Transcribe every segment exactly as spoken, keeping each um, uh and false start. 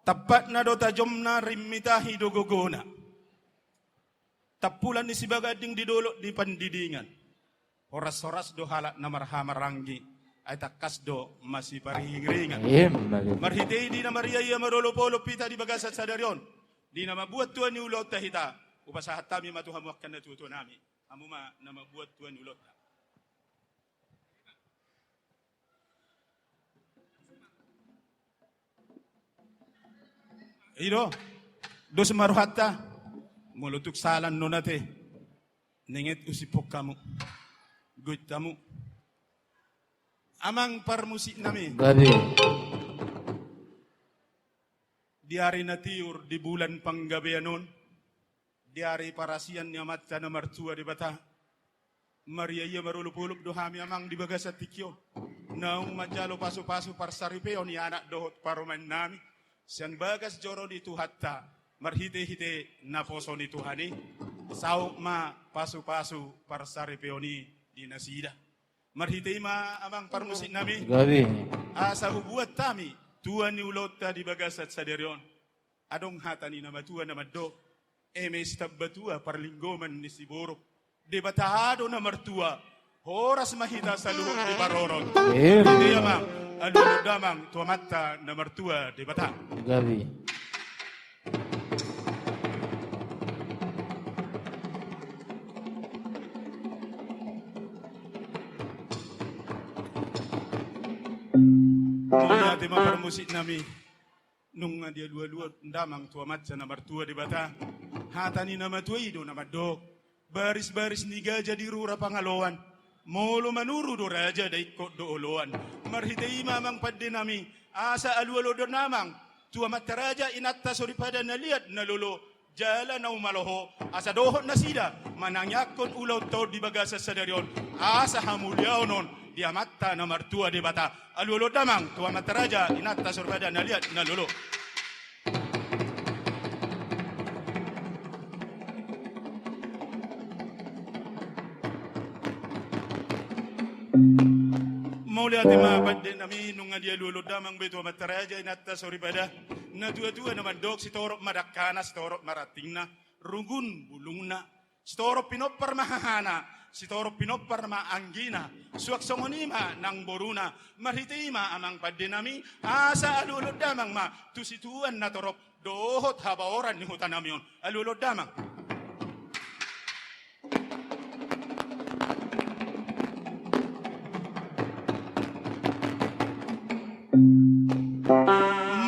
Tampakna do tajomna, rimmitahi do gogona. Tampulan ni sibaganding di dolok di pandidingan. Horas-horas do halak na marhahamaranggi, ai tangkas do masiparingiringan. Emma tutu. Marhite i di na mariaia marolopolop hita di bagasan sadari on, di na mambuat tua ni ulaonta hita, hupasahat hami ma tu hamu angka natuatuanami. Hamu ma na mambuat tua ni ulaonta. I do, dos ma rohanta. Molo tung sala annon ate, ninget husiphon hamu. Goit hamu. Amang parmusiknami. Gabe. Di ari na tiur di bulan Panggabean on, di ari parasian ni Amanta na martua Debata, mariaia marolopolop do hami amang di bagasan tingki on, naung manjalo pasupasu parsaripeon ni anak dohot parumaennami, sian bagas joro ni Tuhanta, marhitehite naposo ni Tuhan i, saut ma pasupasu parsaripeon i di nasida. Marhite i ma amang parmusiknami. Gabe. Asa hubuat hami tua ni ulaonta di bagasan sadari on. Adong hata ni na matua na mandok, eme sitamba tua parlinggoman ni siborok, Debata do na martua, horas ma hita saluhut diparorot. Emma. Marhite i amang, alualu damang tu Amanta na martua Debata. Gabe. Mauliate ma parmusiknami. Nunga dialualuhon damang tu Amanta na martua Debata. Hata ni na matua i do na mandok, barisbaris ni gaja di rura Pangaloan, molo manuru do raja, daingkot do oloan. Marhite i ma amang pandenami, asa alualuhon damang tu amanta raja, inanta soripada na liat na lolo, jala na umalo ho, asa dohot nasida manangiangkon ulaonta on di bagasan sadari on, asa hamuliaon on di Amanta na martua Debata. Alualuhon damang tu amanta raja, inanta soripada na liat na lolo. Mauliate ma pandenami, nunga dialualuhon damang be tu amanta raja, inanta soripada, natuatua na mandok, sitorop ma dangkana, sitorop ma rantingna, rugun bulungna, sitorop pinompar ma hahana, sitorop pinompar ma anggina, suang songon i ma nang boruna. Marhite i ma amang pandenami, asa alualuhon damang ma tu situan na torop dohot habaoran ni hutanami on. Alualuhon damang.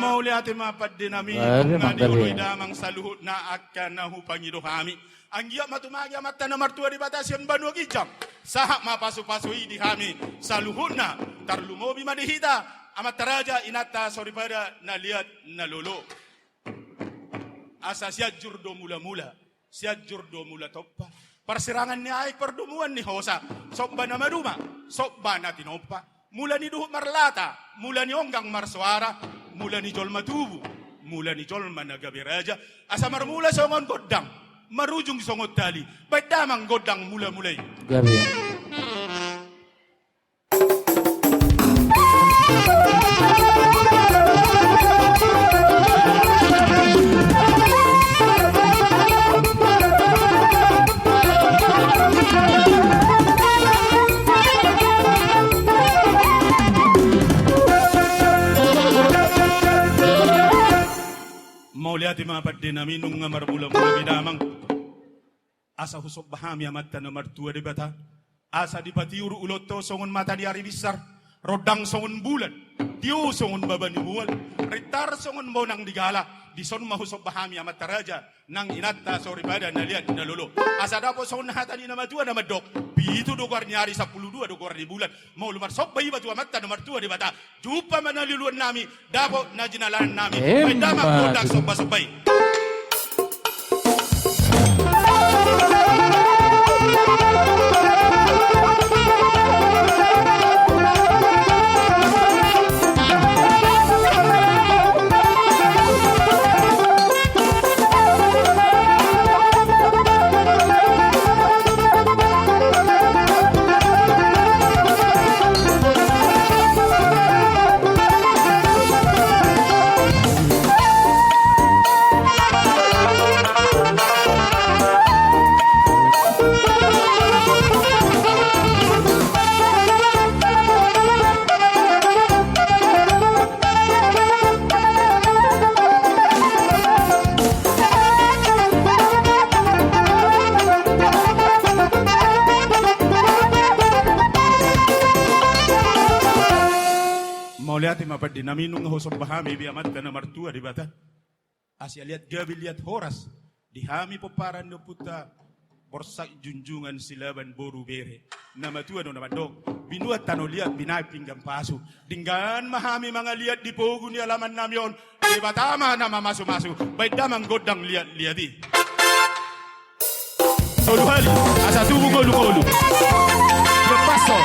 Mauliate ma pandenami. Gabe, nunga dioloi damang saluhutna angka na hupangido hami. Anggiat ma tumangihon Amanta na martua Debata sian banua ginjang, sahat ma pasupasu i di hami saluhutna. Tarlumobi ma di hita amanta raja, inanta soripada na liat na lolo. Asa Sianjur do mulamula, Sianjur do mula tompa. Parsirangan ni aek, pardomuan ni hosa, somba na maduma, somba na tinompa. Mula ni duhut marlata, mula ni onggang marsoara, mula ni jolma tubu, mula ni jolma na gabe raja. Asa marmula songon gondang, marujung songon tali. Baen damang gondang mulamula i. Gabe. Mauliate ma pandenami, nunga marmulamula be damang. Asa husomba hami Amanta na martua Debata, asa dipatiur ulaonta songon mata ni ari binsar, rondang songon bulan, tio songon baba ni mual, rintar songon bonang ni gala. Dison ma husomba hami amanta raja nang inanta soripada na liat na lolo. Asa dapot songon hata ni na matua na mandok, pitu do goar ni ari, sampulu dua do goar ni bulan. Molo marsomba iba tu Amanta na martua Debata, jumpa ma na luluan nami, dapot na jinalahan nami. Emma tutu. Baen damang gondang somba-somba i. Pande nami, nunga husomba hami be Amanta na martua Debata. Asi liat gabe liat horas di hami pomparan ni ompunta Borsak Junjungan Silaban boru bere. Na matua do na mandok: Binuat tano liat, binahen pinggan pasu. Denggan ma hami mangaliat di pogu ni alaman nami on. Debata ma na mamasumasu. Baen damang gondang liatliat i. Tolu hali, asa tubu ngolungolu. Lepas so.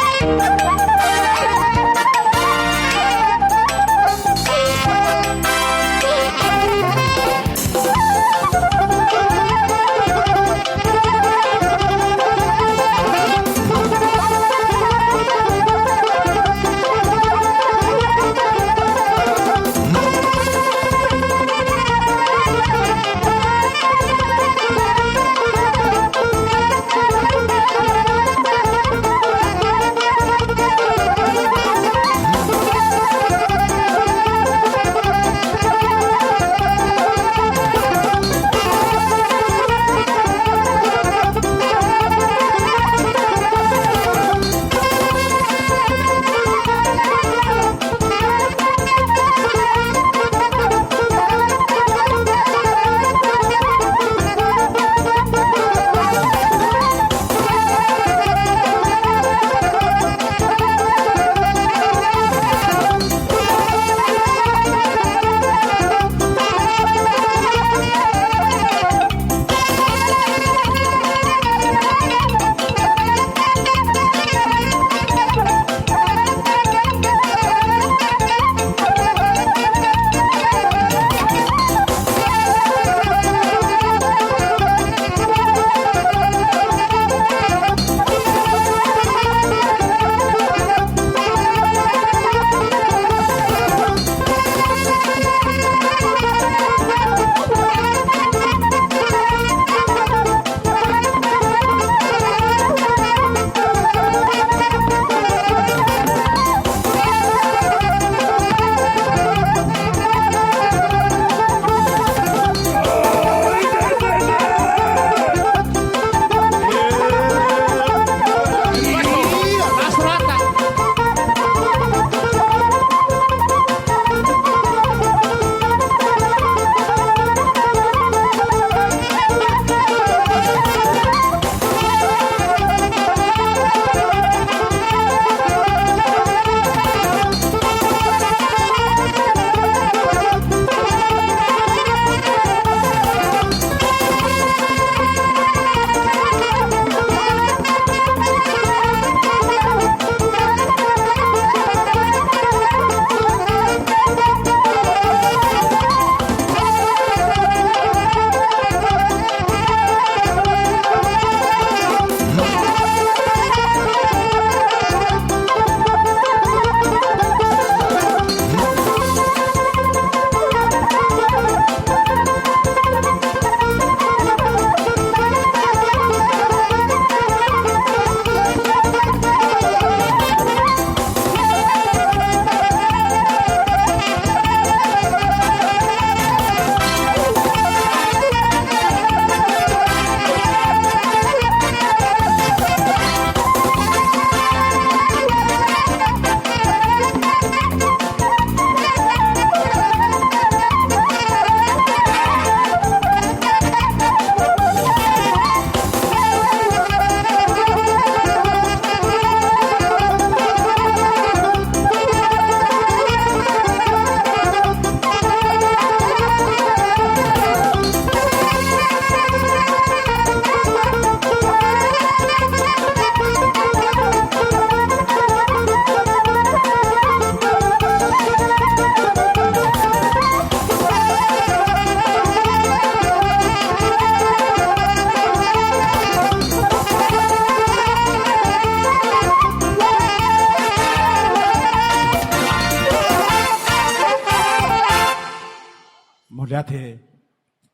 Mauliate.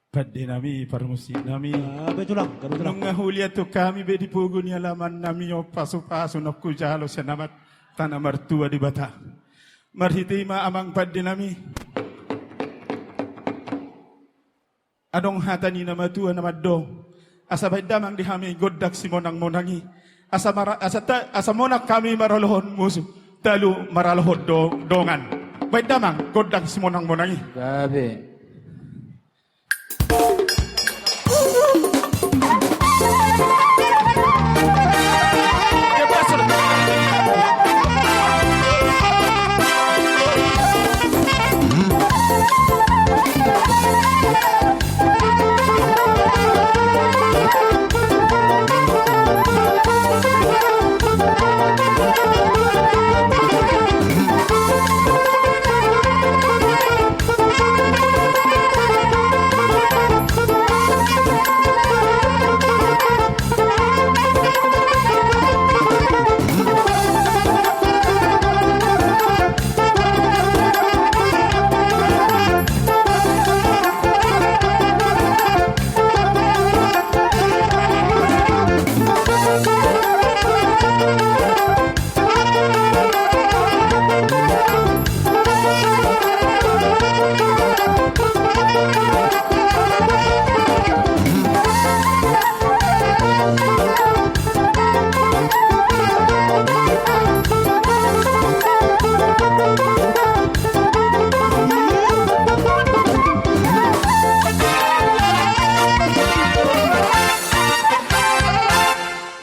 Pande nami, parmusik nami. Ah, betulan, betulan. Nunga huliat tu hami be di pogu ni alaman nami on pasupasu naung hujalo sian Amanta na martua Debata. Marhite i ma amang pande nami. Adong hata ni na matua na mandok: Asa baen damang di hami gondang simonangmonang i. Asa mara-, asa ta-, asa monang hami maralohon musu, talu maralohon do-, dongan. Baen damang gondang simonang-monang i. Gabe.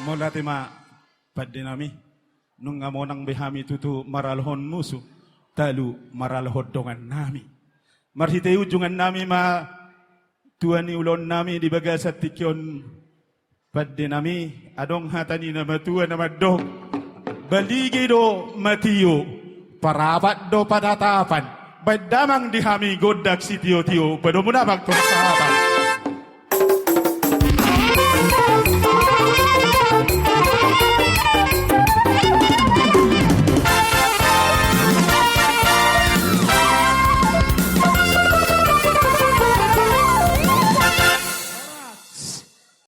Mauliate ma pande nami. Nunga monang be hami tutu maralohon musu, talu maralohon dongan nami. Marhite ujungan nami ma tua ni ulaon nami di bagasan tingki on pande nami, adong hata ni na matua na mandok, balige do matio, parapat do panatapan, baen damang di hami gondang sitio-tio, padomu damang tu hata.